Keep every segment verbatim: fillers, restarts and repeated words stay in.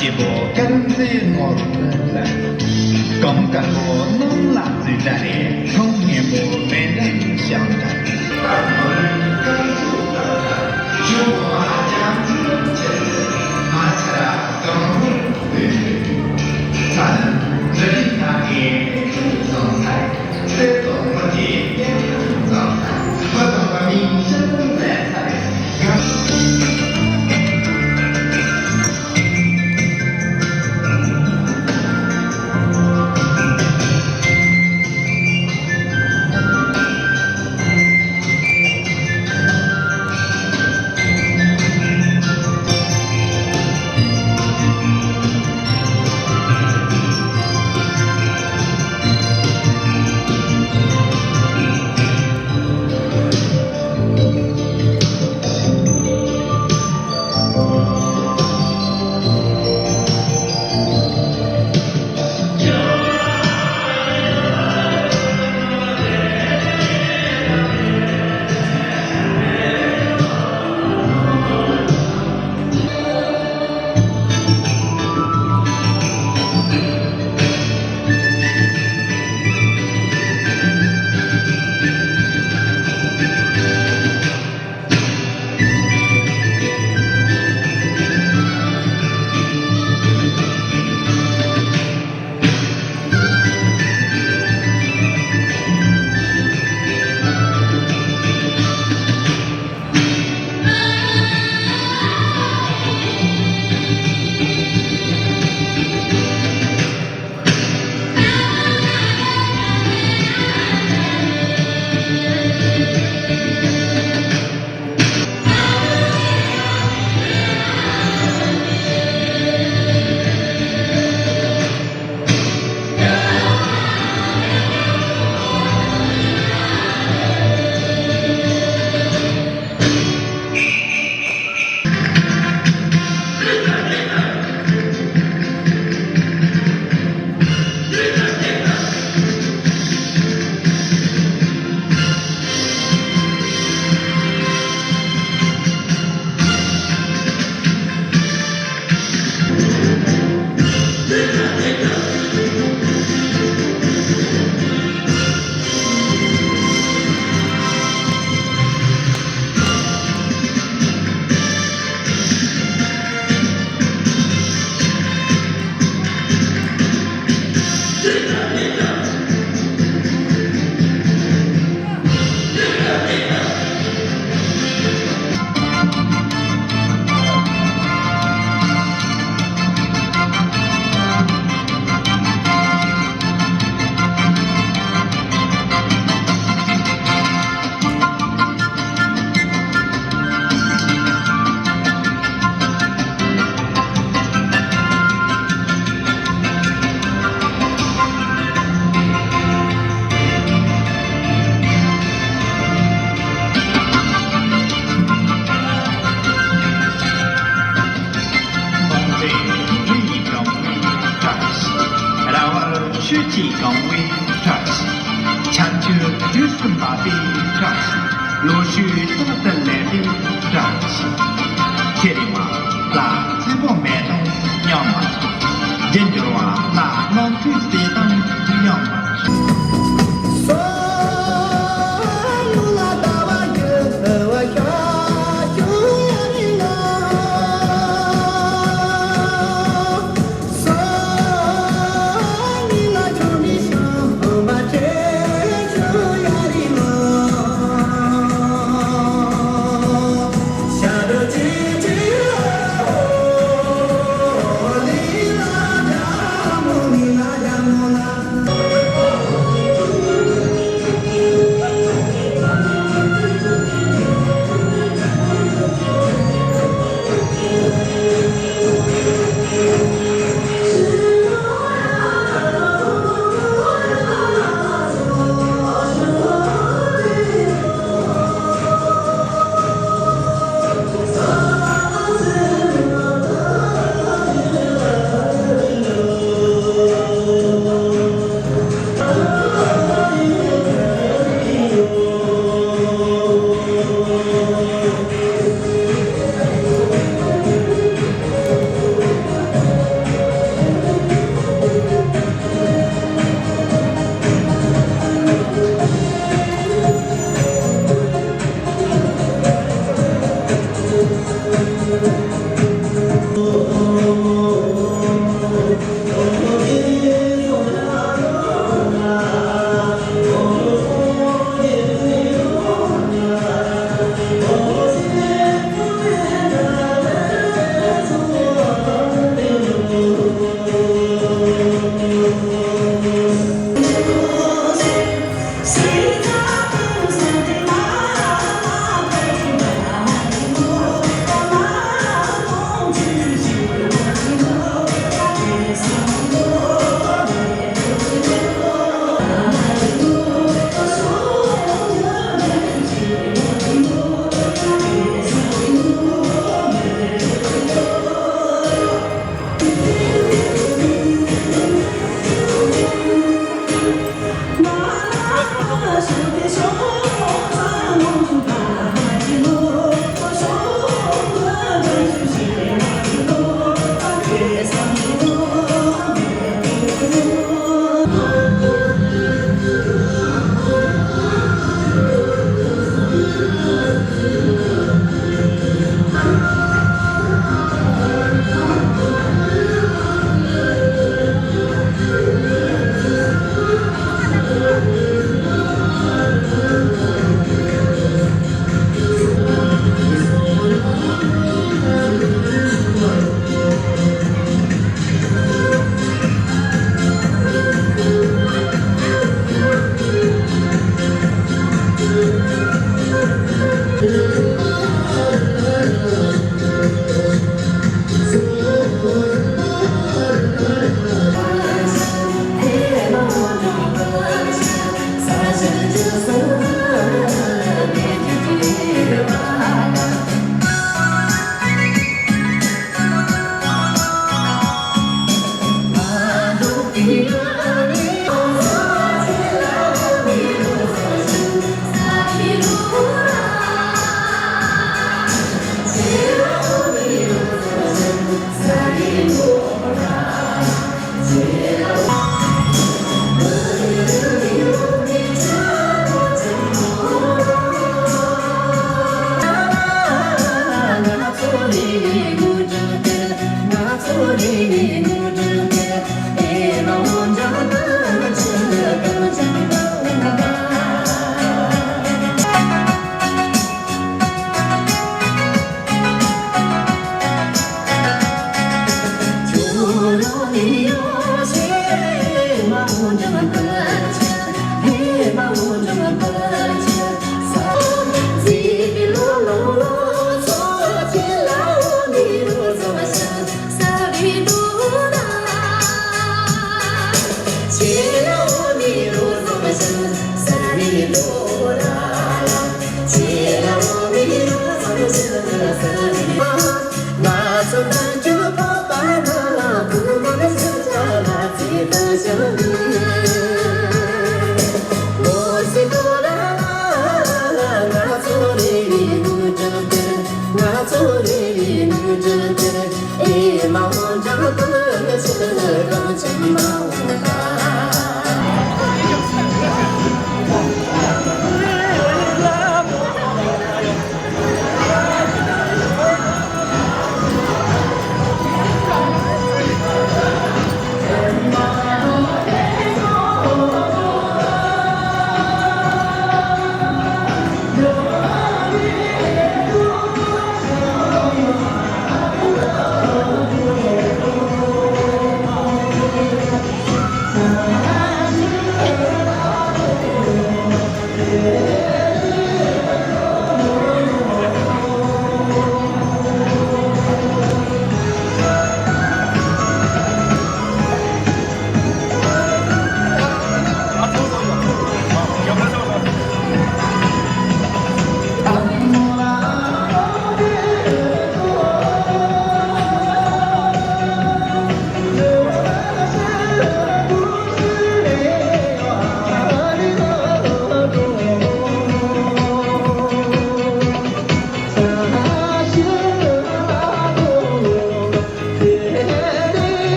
སྐྱེས་བུ་དཀར་མཛེས་ནོར་བུ་ལ། གོང་དཀར་པོ་སྣང་ལ་རྩི་འདྲ་རེད། མཐོང་སྙན་པོ་མེ་འདྲ་ཞང་འདྲ། ཆར་ཆུ་དུས་སུ་འབབ་པའི་བཀྲ་ཤིས། ལོ་ཕྱུགས་རྟག་ཏུ་ལེགས་པའི་བཀྲ་ཤིས། ཚེ་རིང་བ་ལ་རྩེ་མོ་མེ་ཏོག་སྙོམས་པར་ཞོག་རྒྱུ་འབྱོར་བ་ལ་ནོར་འཁྲུལ་ཟས་དང་སྙོམས་པར་ཞོག་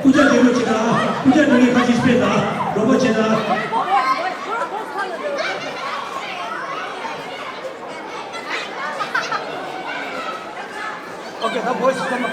སྐུ་ཕྱྭ་འབྲེལ་མོ་བྱེད་དང་། སྐུ་ཕྱྭ་འབྲེལ་མོ་ཁ་ཤས་སྤེལ་དང་། རོགས་པ་བྱེད་དང་། Okay, the voice is coming.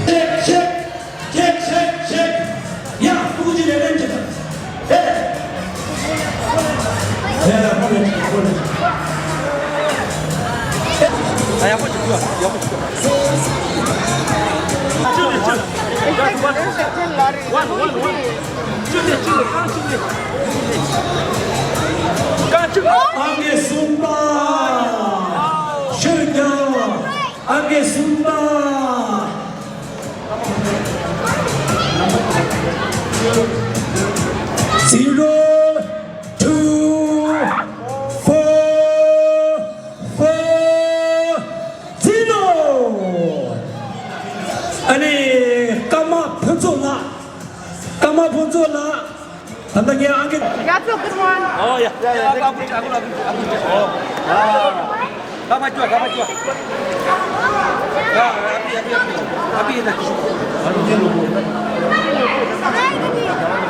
Check, check, check, check, check. ཡ། ཕྲུ་གུ་གཅིག་ལས་ལན་བྱེད་ད། ཧེ། ཡ་ཡ། ཧོ་ལེ་ཧོ་ལེ། ཨ། ཡག་པོ་བྱེད། ཡག་པོ་བྱེད། གཅིག་ལས་གཅིག་ལས། One, one, one. གཅིག་ལས་གཅིག་ལས། རྐང་གཅིག་ལས། རྐང་གཅིག་ལས། ཨང་ཀི་གསུམ་པ། ཤུགས་རྒྱག་ཨང་ཀི་གསུམ་པ། Zero two four four zero. ཨ་ནི་ཀརྨ་ཕུན་ཚོགས་ལགས། ཀརྨ་ཕུན་ཚོགས་ལགས། ད་ལྟ་ངའི་ཨང་ཀི། That's a good one. Oh, yeah. Yeah, yeah, yeah.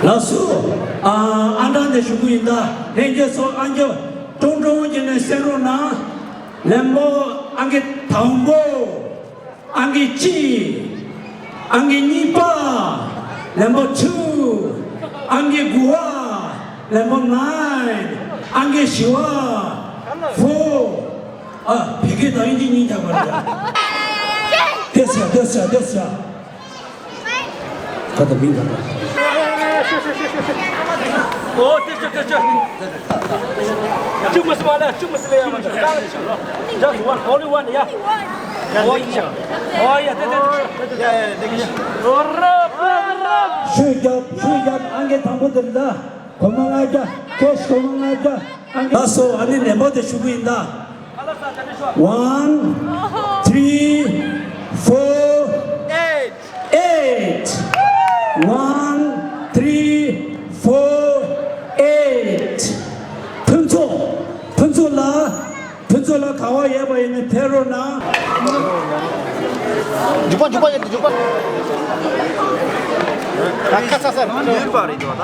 ལགས་སོ། ཨ། ཨང་གྲངས་དེ་ཞུ་གི་ཡིན་ད། ལྷན་རྒྱས་ཚོ་ཨང་རྒྱབ་ཀྲོང་ཀྲོང་བྱས་ནས་གསན་རོགས་གནང་། ལན་པོ་ཨང་ཀི་དང་པོ། ཨང་ཀི་གཅིག་ཨང་ཀི་གཉིས་པ། ལན་པོ་two། ཨང་ཀི་དགུ་བ། ལན་པོ nine། ཨང་ཀི་བཞི་བ། Four། ཨ། བོད་སྐད་དང་དབྱིན་ཇི་གཉིས་རྒྱག་པ་རེད། ལྟོས་ཤག་ལྟོས་ཤག་ལྟོས་ཤག་ད་ལྟ་མིང་ག་རེ། ཨོ། ལྟོས་ཤག་ལྟོས་ཤག་གཅིག་མི་སྲིད་པ་ལ། གཅིག་མི་སྲིད་པ་ཡ། མ་གཅིག་རྐང་གཅིག Just one, only one, yeah. ཨོ་ཡ། ཨོ་ཡ། ལྟོས་ལྟོས་ལྟོས་ལྟོས། ཡ་ཡ། ལྟོས་ཤག་ཨོ་ར་པ་ར། ཤུགས་རྒྱབ། ཤུགས་རྒྱབ། ཨང་ཀི་དང་པོ་དེ་རེད་ད། སྒོར་མོ་ལྔ་བརྒྱ། ཀེཤ་སྒོར་མོ་ལྔ་བརྒྱ། ཨང་ཀི། ལགས་སོ། ཨ་ནི་ལན་པོ་དེ་ཞུ་གི་ཡིན་ད། One, three, four, eight. Eight. One, three, four, eight. ཕུན་ཚོགས། ཕུན་ཚོགས་ལགས། ཕུན་ཚོགས་ལགས། ག་པར་ཡོད་པ་ཡིན་ན་ཕེབས་རོགས་གནང་། འཇུག་པ། འཇུག་པ་ཡིན། འཇུག་པ། ད་ཁ་ཚ་ས་རེད། ཡོད་པ་རེད་འདུག་ད།